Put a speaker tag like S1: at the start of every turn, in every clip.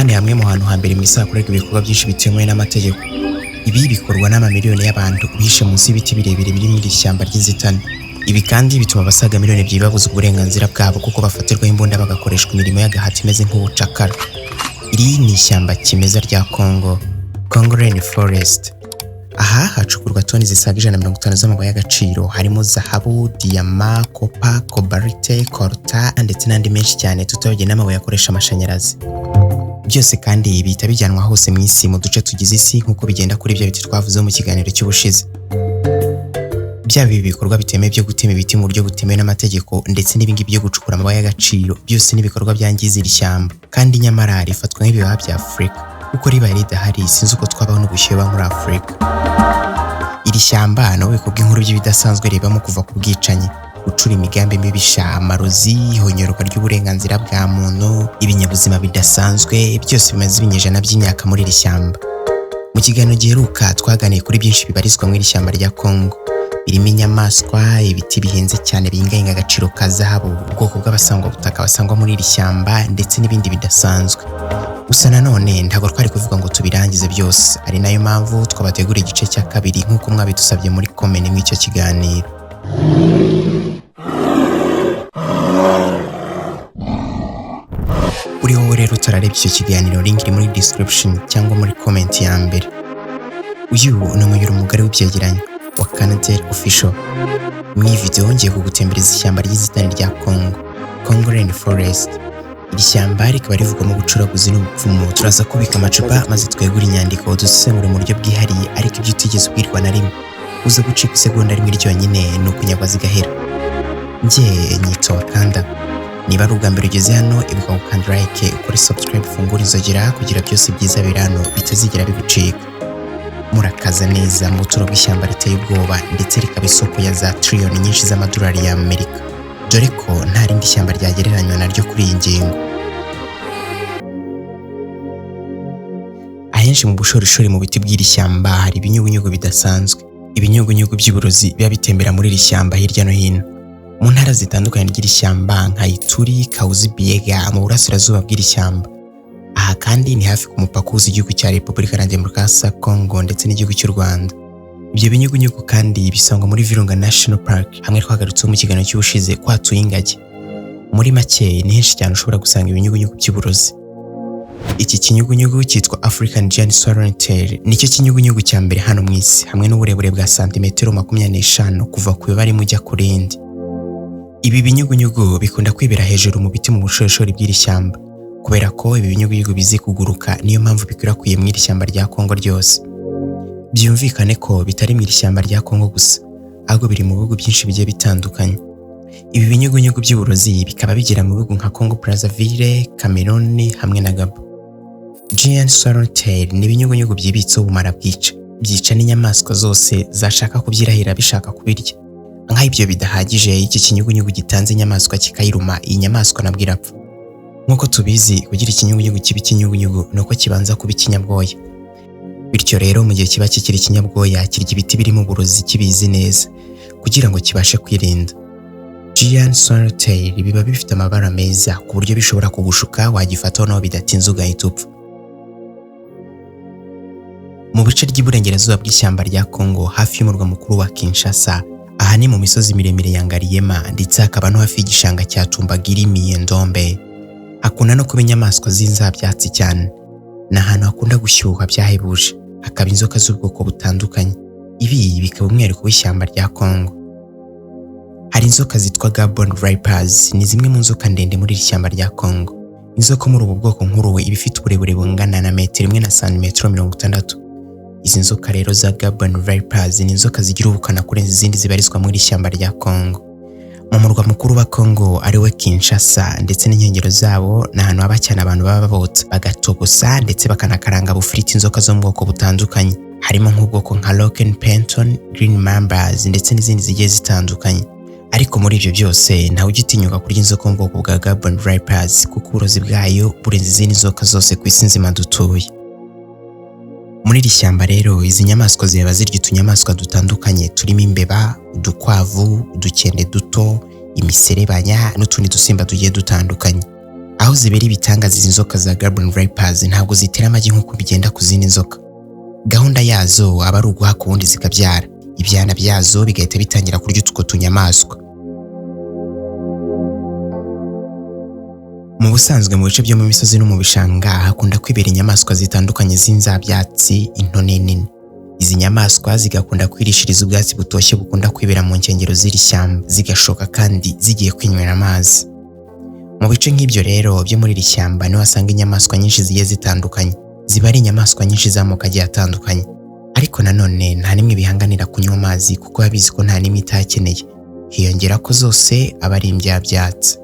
S1: Aha ni hamwe mu hantu hambere mu isi hakorerwa ibikorwa byinshi bitemewe n'amategeko. Ibi bikorwa n'amamiliyoni y'abantu bihishe munsi y'ibiti birebire biri muri iri shyamba ry'inzitane. Ibi kandi bituma abasaga miliyoni 2 babuzwa uburenganzira bwabo kuko bafatirwaho imbunda bagakoreshwa imirimo y'agahato imeze nk'ubucakara. Iri ni ishyamba kimeza rya Congo, Congo Rain Forest. Aha hacukurwa toni zisaga 150 z'amabuye y'agaciro, harimo zahabu, diyama, copper, cobalt, coltan ndetse n'andi menshi cyane, tutabagiye n'amabuye akoresha amashanyarazi. Byose kandi bihita bijyanwa hose mu isi, mu duce tugize isi, nk'uko bigenda kuri ibyo biti twavuze mu kiganiro cy'ubushize. Byaba ibi bikorwa bitemewe byo gutema ibiti mu buryo butemewe n'amategeko ndetse n'ibingibi byo gucukura amabuye y'agaciro, byose ni ibikorwa byangiza iri shyamba, kandi nyamara rifatwa nk'ibihaha bya Afurika, kuko ribaye ridahari sinzi uko twabaho n'ubushyuhe buba muri Afurika. Iri shyamba ni ububiko bw'inkuru by'ibidasanzwe ribamo, kuva ku bwicanyi, gucura imigambi mibisha, amarozi, ihonyorwa ry'uburenganzira bwa muntu, ibinyabuzima bidasanzwe, byose bimaze ibinyejana by'imyaka muri iri shyamba. Mu kiganiro giheruka twaganiye kuri byinshi bibarizwa muri iri shyamba rya Congo, birimo inyamaswa, ibiti bihenze cyane biyingayinga agaciro ka zahabu, ubwoko bw'abasangwabutaka basangwa muri iri shyamba ndetse n'ibindi bidasanzwe. Gusa nanone ntabwo twari kuvuga ngo tubirangize byose, ari nayo mpamvu twabategura igice cya kabiri nk'uko mwabidusabye muri comment mw'icyo kiganiro. Kuri wowe rero utararebye icyo kiganiro, link iri muri description cyangwa muri comment ya mbere. Uyu ni umuyoboro mugari w'ibyegeranyo wa Canadel Official. Muri iyi video ngiye kugutembereza ishyamba ry'inzitane rya Congo, Congo Rain Forest. Iri shyamba rikaba rivugwamo ubucuraguzi n'ubupfumu. Turaza kubika amacupa maze twegure inyandiko, dusesengure mu buryo bwihariye, ariko ibyo utigeze ubwirwa na rimwe. Uza gucika isegonda rimwe ryonyine ni ukunyagwa zigahera. Njye nyitwa Wakanda. Niba ari ubwa mbere ugeze hano, ibuka gukanda like, ukore subscribe, ufungure inzogera kugira byose byiza biri hano bitazigera bigucika. Murakaza neza mu buturo bw'ishyamba riteye ubwoba ndetse rikaba isoko ya za triliyoni nyinshi z'amadolari y'Amerika, dore ko nta rindi shyamba ryagereranywa naryo kuri iyi ngingo. Ahenshi mu bushorishori mu biti by'iri shyamba hari ibinyugunyugu bidasanzwe, ibinyugunyugu by'uburozi biba bitembera muri iri shyamba hirya no hino. Mu ntara zitandukanye ry'iri shyamba nka Ituri, Kahuzi Biega mu burasirazuba bw'iri shyamba. Aha kandi ni hafi ku mupaka uhuza igihugu cya Repubulika Iharanira Demokarasi ya Kongo ndetse n'igihugu cy'u Rwanda. Ibyo binyugunyugu kandi bisangwa muri Virunga National Park, hamwe twagarutseho mu kiganiro cy'ubushize ko hatuye ingagi. Muri make ni henshi cyane ushobora gusanga ibinyugunyugu by'uburozi. Iki kinyugunyugu cyitwa African Giant Swallowtail, nicyo kinyugunyugu cya mbere hano mu isi, hamwe n'uburebure bwa santimetero 25 kuva ku ibaba rimwe ujya ku rindi. Ibi binyugunyugu bikunda kwibera hejuru mu biti mu bushorishori bw'iri shyamba. Kubera ko ibi binyugunyugu bizi kuguruka, niyo mpamvu bikwirakwiye mu iri shyamba rya Kongo ryose. Byumvikane ko bitari mu iri shyamba rya Kongo gusa, ahubwo biri mu bihugu byinshi bigiye bitandukanye. Ibi binyugunyugu by'uburozi bikaba bigera mu bihugu nka Congo Brazzaville, Cameroon hamwe na Gabon. Giant Swallowtail ni ibinyugunyugu byibitseho ubumara bwica, byica n'inyamaswa zose zashaka kubyirahira bishaka kubirya. Nk'aho ibyo bidahagije, iki kinyugunyugu gitanze inyamaswa kikayiruma, iyi nyamaswa nabwo irapfa. Nk'uko tubizi, kugira ikinyugunyugu kiba ikinyugunyugu ni uko kibanza kuba ikinyabwoya. Bityo rero mu gihe kiba kikiri ikinyabwoya, kirya ibiti birimo uburozi kibizi neza kugira ngo kibashe kwirinda. Giant Swallowtail biba bifite amabara meza ku buryo bishobora kugushuka, wagifataho naho bidatinze ugahita upfa. Mu bice ry'iburengerazuba bw'ishyamba rya Congo, hafi y'umurwa mukuru wa Kinshasa, aha ni mu misozi miremire ya Ngariema ndetse hakaba no hafi y'igishanga cya Tumbagiri Ndombe. Hakunda no kuba inyamaswa z'inzabyatsi cyane. Ni ahantu hakunda gushyuha byahebuje, hakaba inzoka z'ubwoko butandukanye. Ibi bikaba umwihariko w'ishyamba rya Congo. Hari inzoka zitwa Gabon Vipers, ni zimwe mu nzoka ndende muri iri shyamba rya Congo. Inzoka muri ubu bwoko nkuruwe iba ifite uburebure bungana na metero 1 na santimetero 60. Izi nzoka rero za Gabon Vipers ni inzoka zigira ubukana kurenza izindi zibarizwa muri iri shyamba rya Congo. Mu murwa mukuru wa Congo ariwe Kinshasa ndetse n'inkengero zabo, ni ahantu haba cyane abantu baba botsa, bagatogosa ndetse bakanakaranga bufiriti inzoka zo mu bwoko butandukanye, harimo nk'ubwoko nka Rocken Penton, Green Mambas ndetse n'izindi zigiye zitandukanye. Ariko muri ibyo byose ntawe ugitinyuka kurya inzoka mu bwoko bwa Gabon Vipers, kuko uburozi bwayo burenze izindi nzoka zose ku isi nzima dutuye. Muri iri shyamba rero izi nyamaswa ziba zirya utunyamaswa dutandukanye turimo imbeba, udukwavu, udukende duto, imiserebanya n'utundi dusimba tugiye dutandukanye. Aho zibera ibitangaza, izi nzoka za Gaboon Vipers ntabwo zitera amagi nk'uko bigenda ku zindi nzoka. Gahunda yazo aba ari uguhaka ubundi zikabyara, ibyana byazo bigahita bitangira kurya utwo tunyamaswa. Mu busanzwe mu bice byo mu misozi no mu bishanga hakunda kwibera inyamaswa zitandukanye z'inzabyatsi into n'inini. Izi nyamaswa zigakunda kwirishiriza ubwatsi butoshye bukunda kwibera mu nkengero z'iri shyamba, zigashoka kandi zigiye kwinywera amazi. Mu bice nk'ibyo rero byo muri iri shyamba niho wasanga inyamaswa nyinshi zigiye zitandukanye. Ziba ari inyamaswa nyinshi z'amoko agiye atandukanye, ariko nanone nta n'imwe bihanganira kunywa amazi kuko biba bizi ko nta n'imwe itayakeneye. Hiyongera ko zose aba ari imbyabyatsi.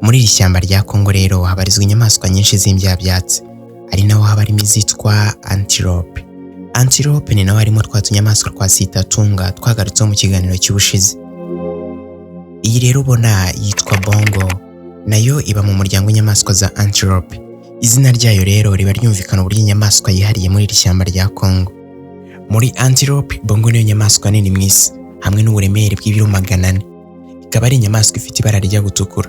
S1: Muri iri shyamba rya Kongo rero habarizwa inyamaswa nyinshi z'imbyabyatsi, ari naho haba harimo izitwa antelope. Antelope ni naho harimo twa tunyamaswa twa sitatunga twagarutseho mu kiganiro cy'ubushize. Iyi rero ubona yitwa bongo, nayo iba mu muryango w'inyamaswa za antelope. Izina ryayo rero riba ryumvikana uburyo inyamaswa yihariye muri iri shyamba rya Kongo. Muri antelope, bongo niyo nyamaswa nini mu isi, hamwe n'uburemere bw'ibiro 400. Ikaba ari inyamaswa ifite ibara rijya gutukura,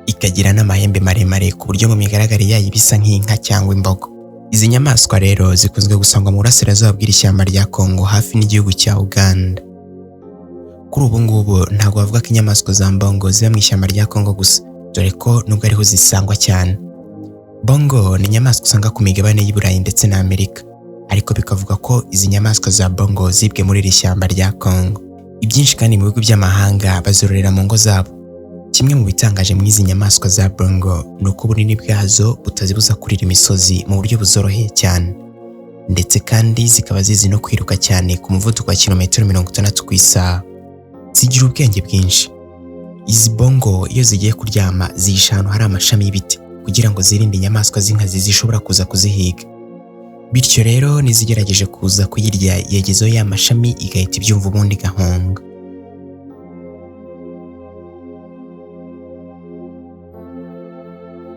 S1: ikagira n'amahembe maremare ku buryo mu migaragare yayo bisa nk'inka cyangwa imbogo. Izi nyamaswa rero zikunzwe gusangwa mu burasirazuba bw'iri shyamba rya Kongo hafi n'igihugu cya Uganda. Kuri ubu ngubu ntabwo bavuga ko inyamaswa za mbongo ziba mu ishyamba rya Kongo gusa, dore ko nubwo ariho zisangwa cyane. Bongo ni inyamaswa usanga ku migabane y'i Burayi ndetse na Amerika, ariko bikavuga ko izi nyamaswa za bongo zibwe muri iri shyamba rya Kongo. Ibyinshi kandi mu bihugu by'amahanga bazororera mu ngo zabo. Kimwe mu bitangaje mu izi nyamaswa za bongo ni uko ubunini bwazo butazibuza kurira imisozi mu buryo buzoroheye cyane, ndetse kandi zikaba zizi no kwiruka cyane ku muvuduko wa kilometero 60 ku isaha. Zigira ubwenge bwinshi. Izi bongo iyo zigiye kuryama zihisha ahantu hari amashami y'ibiti kugira ngo zirinde inyamaswa z'inkazi zishobora kuza kuzihiga. Bityo rero n'izigerageje kuza kuyirya yegezeho ya mashami igahita ibyumva ubundi igahunga.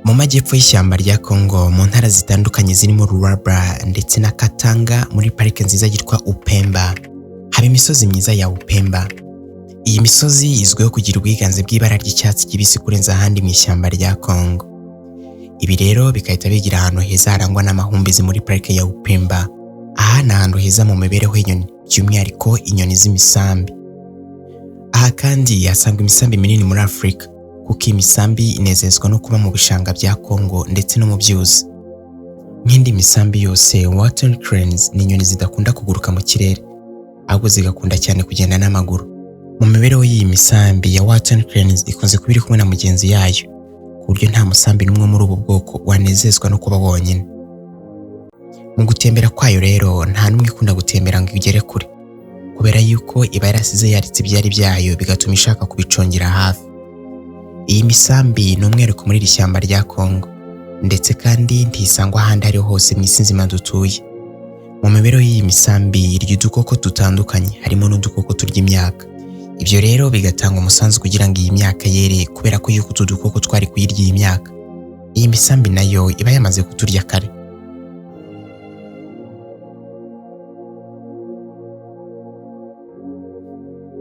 S1: Mu majyepfo y'ishyamba rya Kongo mu ntara zitandukanye zirimo Lualaba ndetse na Katanga muri parike nziza yitwa Upemba, haba imisozi myiza ya Upemba. Iyi misozi izwiho kugira ubwiganze bw'ibara ry'icyatsi kibisi kurenza ahandi mu ishyamba rya Kongo. Ibi rero bigahita bigira ahantu heza harangwa n'amahumbezi muri parike ya Upemba. Aha ni ahantu heza mu mibereho y'inyoni, by'umwihariko inyoni z'imisambi. Aha kandi hasangwa imisambi minini muri Afurika, kuko iyi misambi inezezwa no kuba mu bishanga bya Kongo ndetse no mu byuzi. Nk'indi misambi yose, Water Cranes ni inyoni zidakunda kuguruka mu kirere, ahubwo zigakunda cyane kugenda n'amaguru. Mu mibereho y'iyi misambi ya Water Cranes ikunze kuba iri kumwe na mugenzi yayo, ku buryo nta musambi n'umwe muri ubu bwoko wanezezwa no kuba wonyine. Mu gutembera kwayo rero nta n'umwe ikunda gutembera ngo igere kure, kubera yuko iba yarasize yaritse ibyari byayo bigatuma ishaka kubicungira hafi. Iyi misambi ni umwihariko muri iri shyamba rya Kongo, ndetse kandi ntisangwa ahandi ariho hose mu isi nzima dutuye. Mu mibereho y'iyi misambi irya udukoko dutandukanye, harimo n'udukoko turya imyaka. Ibyo rero bigatanga umusanzu kugira ngo iyi myaka yere, kubera ko yuko utu dukoko twari kuyirya iyi myaka. Iyi misambi nayo iba yamaze kuturya kare.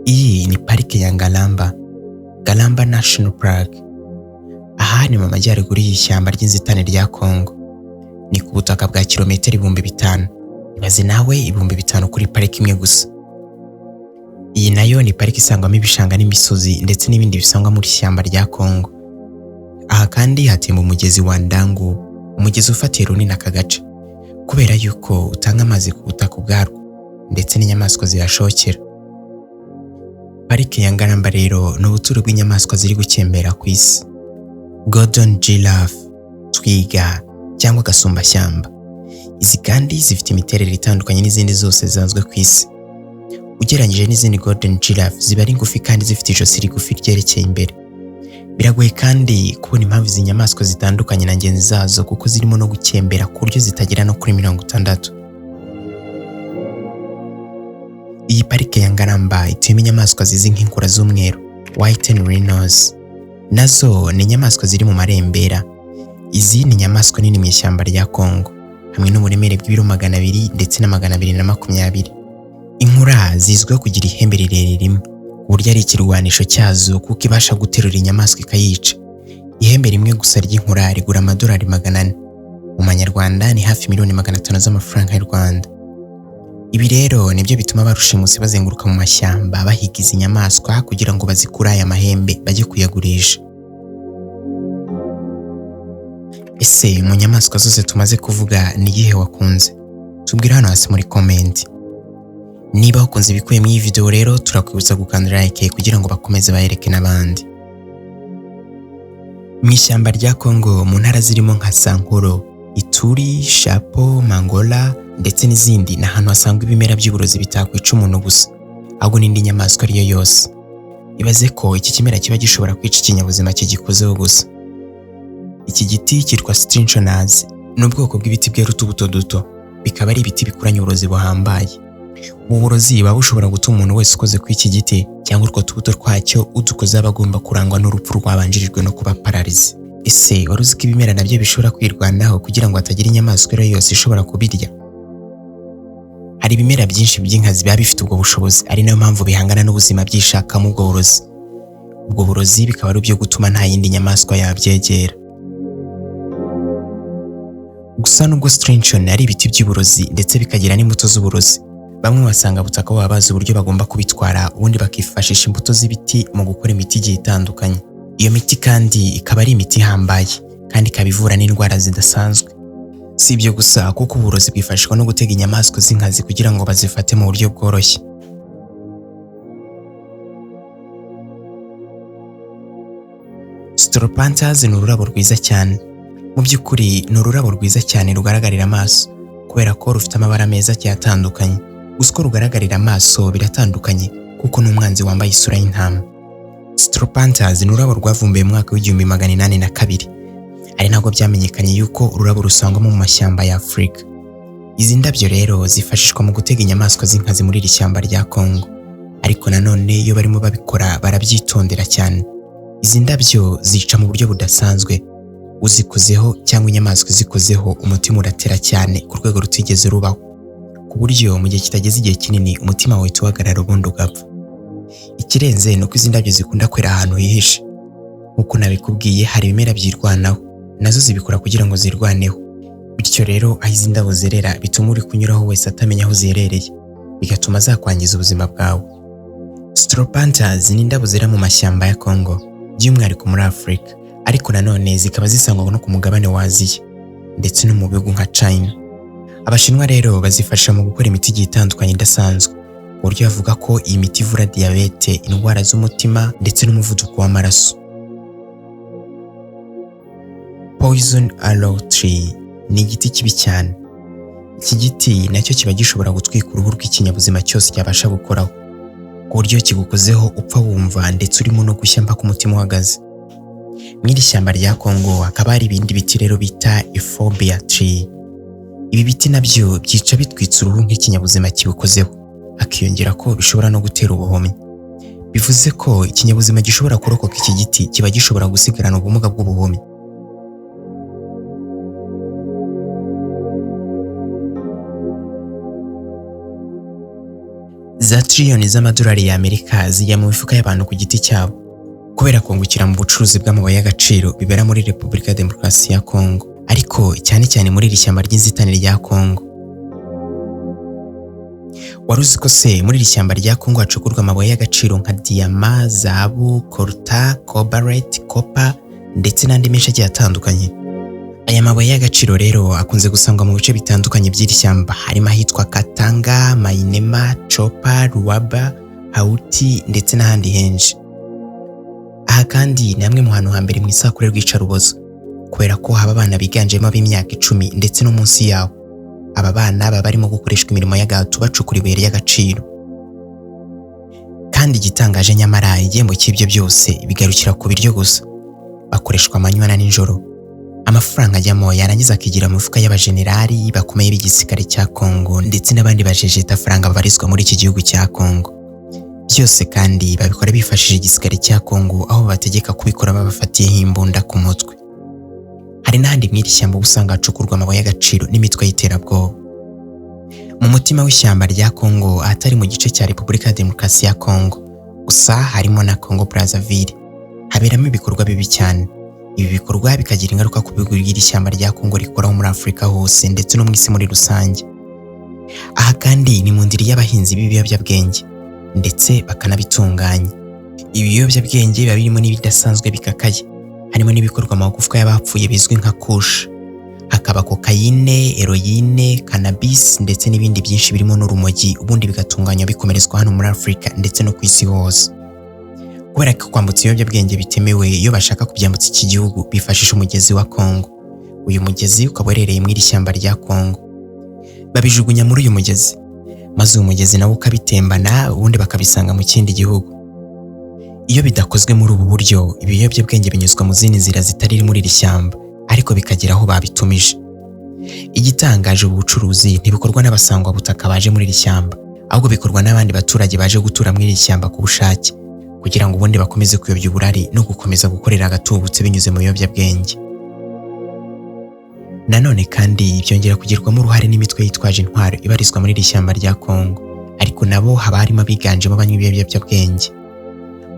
S1: Iyi ni parike ya Ngalamba, Ngalamba National Park. Aha ni mu majyaruguru y'ishyamba ry'inzitane rya Kongo. Ni ku butaka bwa kilometero 5000. Ibaze nawe 5000 kuri pariki imwe gusa. Iyi nayo ni pariki isangwamo ibishanga n'imisozi ndetse n'ibindi bisangwa muri ishyamba rya Kongo. Aha kandi hatemba umugezi wa Ndangu, umugezi ufatiye runini aka gace, kubera yuko utanga amazi ku butaka ubwarwo ndetse n'inyamaswa zihashokera. Parike ya Ngalamba rero ni ubuturo bw'inyamaswa ziri gukembera ku isi. Golden giraffe, twiga cyangwa agasumbashyamba. Izi kandi zifite imiterere itandukanye n'izindi zose zanzwe ku isi. Ugereranyije n'izindi golden giraffe ziba ari ngufi kandi zifite ijosi rigufi ryerekeye imbere. Biragoye kandi kubona impamvu izi nyamaswa zitandukanye na ngenzi zazo kuko zirimo no gukembera ku buryo zitagera no kuri 60. Iyi parike ya Ngalamba ituyemo inyamaswa zizi nk'inkura z'umweru, white rhinos. Nazo ni inyamaswa ziri mu marembera. Izi ni inyamaswa nini mu ishyamba rya Kongo, hamwe n'uburemere bw'ibiro 200 ndetse na 220. Inkura zizwiho kugira ihembe rirerire rimwe, ku Uburyo ari ikirwanisho cyazo kuko ibasha guterura inyamaswa ikayica. Ihembe rimwe gusa ry'inkura rigura amadolari 400. Mu manyarwanda ni hafi miliyoni 500 z'amafaranga y'u Rwanda. Ibi rero nibyo bituma barushimusi bazenguruka mu mashyamba bahiga izi nyamaswa kugira ngo bazikure aya mahembe bajye kuyagurisha. Ese mu nyamaswa zose tumaze kuvuga ni iyihe wakunze? Tubwire hano hasi muri comment. Niba wakunze ibikubiye muri iyi video rero turakwibutsa gukanda like kugira ngo bakomeze bayereke n'abandi. Mu ishyamba rya Congo mu ntara zirimo nka Sankuru, Ituri, Shapo, Mangola ndetse n'izindi ni ahantu hasangwa ibimera by'uburozi bitakwica umuntu gusa, ahubwo n'indi nyamaswa ariyo yose. Ibaze ko iki kimera kiba gishobora kwica ikinyabuzima kigikozeho gusa. Iki giti cyitwa Strinchonas, ni ubwoko bw'ibiti bwera utubuto duto, bikaba ari ibiti bikuranye uburozi buhambaye. Ubu burozi buba bushobora gutuma umuntu wese ukoze kuri iki giti cyangwa utwo tubuto twacyo udukoze aba agomba kurangwa n'urupfu rwabanjirijwe no kuba pararize. Ese wari uzi ko ibimera nabyo bishobora kwirwanaho kugira ngo hatagira inyamaswa iyo yose ishobora kubirya? Hari ibimera byinshi by'inkazi biba bifite ubwo bushobozi, ari nayo mpamvu bihangana n'ubuzima byishakamo ubwo burozi. Ubwo burozi bikaba ari ibyo gutuma nta yindi nyamaswa yabyegera. Gusa nubwo Strinchon ari ibiti by'uburozi ndetse bikagira n'imbuto z'uburozi, bamwe basanga butaka baba bazi uburyo bagomba kubitwara, ubundi bakifashisha imbuto z'ibiti mu gukora imiti igiye itandukanye. Iyo miti kandi ikaba ari imiti ihambaye kandi ikaba ivura n'indwara zidasanzwe. Si ibyo gusa kuko uburozi bwifashishwa no gutega inyamaswa z'inkazi kugira ngo bazifate mu buryo bworoshye. Stropanthus ni ururabo rwiza cyane. Mu by'ukuri ni ururabo rwiza cyane rugaragarira amaso kubera ko rufite amabara meza cyane atandukanye. Gusa uko rugaragarira amaso biratandukanye kuko ni umwanzi wambaye isura y'intama. Stropanthus ni ururabo rwavumbuwe mu mwaka w'1802, ari nabwo byamenyekanye yuko ururabo rusangwamo mu mashyamba ya Afurika. Izi ndabyo rero zifashishwa mu gutega inyamaswa z'inkazi muri iri shyamba rya Congo, ariko nanone iyo barimo babikora barabyitondera cyane. Izi ndabyo zica mu buryo budasanzwe, uzikozeho cyangwa inyamaswa izikozeho umutima uratera cyane ku rwego rutigeze rubaho, ku buryo mu gihe kitageze igihe kinini umutima wawe uhita uhagarara ubundi ugapfa. Ikirenze ni uko izi ndabyo zikunda kwera ahantu hihishe. Nk'uko nabikubwiye hari ibimera byirwanaho, nazo zibikora kugira ngo zirwaneho. Bityo rero aho izi ndabo zerera bituma uri kunyuraho wese atamenya aho ziherereye, bigatuma zakwangiza ubuzima bwawe. Stropanthus ni indabo zera mu mashyamba ya Congo, by'umwihariko muri Afurika, ariko nanone zikaba zisangwa no ku mugabane wa Aziya ndetse no mu bihugu nka China. Abashinwa rero bazifasha mu gukora imiti igiye itandukanye idasanzwe, ku buryo bavuga ko iyi miti ivura diyabete, indwara z'umutima ndetse n'umuvuduko w'amaraso. Poison arrow tree ni igiti kibi cyane. Iki giti nacyo kiba gishobora gutwika uruhu rw'ikinyabuzima cyose cyabasha gukoraho, ku buryo kigukozeho upfa wumva ndetse urimo no gushya mpaka umutima uhagaze. Mu iri shyamba rya Congo hakaba hari ibindi biti rero bita Euphorbia tree. Ibi biti nabyo byica bitwitse uruhu nk'ikinyabuzima kibukozeho, hakiyongera ko bishobora no gutera ubuhumyi. Bivuze ko ikinyabuzima gishobora kurokoka iki giti kiba gishobora gusigarana ubumuga bw'ubuhumyi. Za triliyoni z'amadolari y'Amerika zijya mu mifuka y'abantu ku giti cyabo kubera kungukira mu bucuruzi bw'amabuye y'agaciro bibera muri Repubulika ya Demokarasi ya Congo, ariko cyane cyane muri iri shyamba ry'inzitane rya Congo. Wari uzi ko se muri iri shyamba rya Congo hacukurwa amabuye y'agaciro nka diyama, zahabu, coltan, cobalt, copper ndetse n'andi menshi agiye atandukanye? Aya mabuye y'agaciro rero akunze gusangwa mu bice bitandukanye by'iri shyamba, harimo ahitwa Katanga, Mainema, Chopa, Ruaba, Hauti ndetse n'ahandi henshi. Aha kandi ni hamwe mu hantu hambere mu isakure rw'icarubozo, kubera ko haba abana biganjemo ab'imyaka 10 ndetse no munsi yawo. Aba bana baba barimo gukoreshwa imirimo y'agahato bacukura ibuye ry'agaciro. Kandi igitangaje nyamara igihembo cy'ibyo byose bigarukira ku biryo gusa. Bakoreshwa amanywa na nijoro. Amafaranga ajyamo yarangiza akigira mu mifuka y'abajenerali bakomeye b'igisirikare cya Congo ndetse n'abandi bajejetafaranga babarizwa muri iki gihugu cya Congo. Byose kandi babikora bifashishije igisirikare cya Congo, aho babategeka kubikora babafatiyeho imbunda ku mutwe. Hari n'ahandi mu iri shyamba usanga hacukurwa amabuye y'agaciro n'imitwe y'iterabwoba. Mu mutima w'ishyamba rya Congo ahatari mu gice cya Repubulika ya Demokarasi ya Congo, Gusa harimo na Congo Brazzaville. Haberamo ibikorwa bibi cyane. Ibi bikorwa bikagira ingaruka ku bihugu by'iri shyamba rya Congo rikoraho muri Afurika hose ndetse no mu isi muri rusange. Aha kandi ni mu ndiri y'abahinzi b'ibiyobyabwenge ndetse bakanabitunganya. Ibi biyobyabwenge biba birimo n'ibidasanzwe bikakaye, harimo n'ibikorwa mu magufwa y'abapfuye bizwi nka kush, hakaba kokayine, heroine, cannabis ndetse n'ibindi byinshi birimo n'urumogi, ubundi bigatunganywa bikomerezwa hano muri Afurika ndetse no ku isi hose. Kubera ko kwambutsa ibiyobyabwenge bitemewe, iyo bashaka kubyambutsa iki gihugu bifashisha umugezi wa Congo. Uyu mugezi ukaba uherereye mu iri shyamba rya Congo. Babijugunya muri uyu mugezi, maze uyu mugezi nawo ukabitembana, ubundi bakabisanga mu kindi gihugu. Iyo bidakozwe muri ubu buryo, ibiyobyabwenge binyuzwa mu zindi nzira zitari muri iri shyamba, ariko bikagera aho babitumije. Igitangaje, ubu bucuruzi ntibikorwa n'abasangwabutaka baje muri iri shyamba, ahubwo bikorwa n'abandi baturage baje gutura muri iri shyamba ku bushake, kugira ngo ubundi bakomeze kuyobya uburari no gukomeza gukorera agatubutse binyuze mu biyobyabwenge. Nanone kandi byongera kugirwamo uruhare n'imitwe yitwaje intwaro ibarizwa muri iri shyamba rya Congo, ariko nabo haba harimo abiganjemo abanywa ibiyobyabwenge.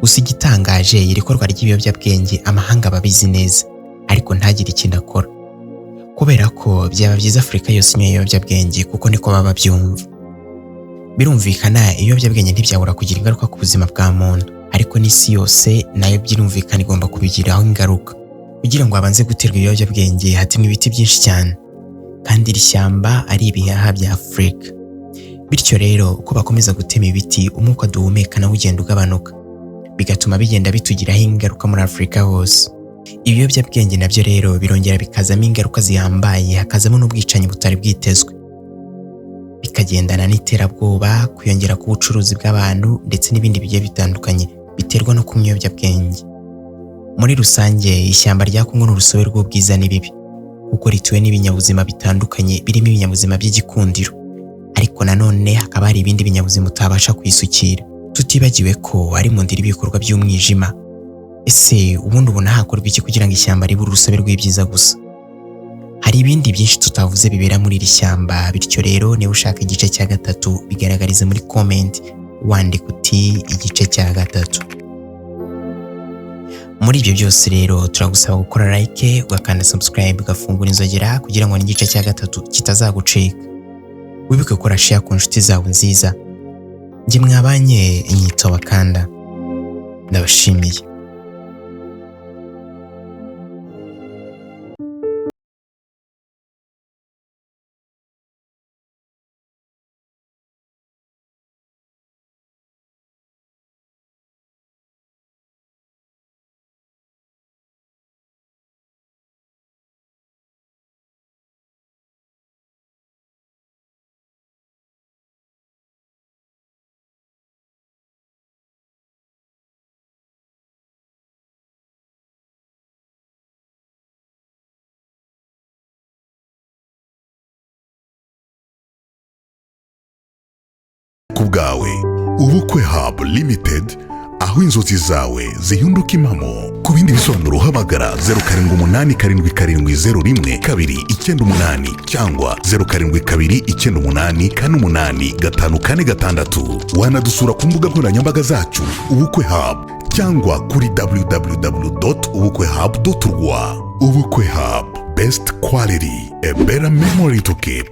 S1: Gusa igitangaje, iri korwa ry'ibiyobyabwenge amahanga aba abizi neza, ariko ntagire ikintu akora, kubera ko byaba byiza Afurika yose inywa ibiyobyabwenge, kuko niko baba babyumva. Birumvikana, ibiyobyabwenge ntibyabura kugira ingaruka ku buzima bwa muntu, ariko n'isi yose nayo birumvikana igomba kubigiraho ingaruka. Kugira ngo habanze guterwa ibiyobyabwenge hatemwa ibiti byinshi cyane, kandi iri shyamba ari ibihaha bya Afurika. Bityo rero, uko bakomeza gutema ibiti, umwuka duhumeka nawo ugenda ugabanuka, bigatuma bigenda bitugiraho ingaruka muri Afurika hose. Ibiyobyabwenge nabyo rero birongera bikazamo ingaruka zihambaye, hakazamo n'ubwicanyi butari bwitezwe, bikagendana n'iterabwoba, kwiyongera k'ubucuruzi bw'abantu ndetse n'ibindi bigiye bitandukanye biterwa no kunywa ibiyobyabwenge. Muri rusange, ishyamba rya Congo ni urusobe rw'ubwiza n'ibibi, kuko rituwe n'ibinyabuzima bitandukanye birimo ibinyabuzima by'igikundiro, ariko nanone hakaba hari ibindi binyabuzima utabasha kwisukira, tutibagiwe ko ari mu ndiri ibikorwa by'umwijima. Ese ubundi ubona hakorwa iki kugira ngo ishyamba ribe urusobe rw'ibyiza gusa? Hari ibindi byinshi tutavuze bibera muri iri shyamba. Bityo rero, niba ushaka igice cya gatatu, bigaragarize muri comment wandika uti "igice cya gatatu". Muri ibyo byose rero, turagusaba gukora like, ugakanda subscribe, ugafungura inzogera kugira ngo n'igice cya gatatu kitazagucika. Wibuke gukora share ku nshuti zawe nziza. Njye mwabanye inyito bakanda, ndabashimiye.
S2: Ku bwawe, Ubukwe Hub Limited, aho inzozi zawe zihinduka impamo. Ku bindi bisobanuro hamagara 0787701298 cyangwa 0729848546. Wanadusura ku mbuga nkoranyambaga zacu, Ubukwe Hub, cyangwa kuri www.ubukwehub.rw. Ubukwe Hub, best quality, a better memory to keep.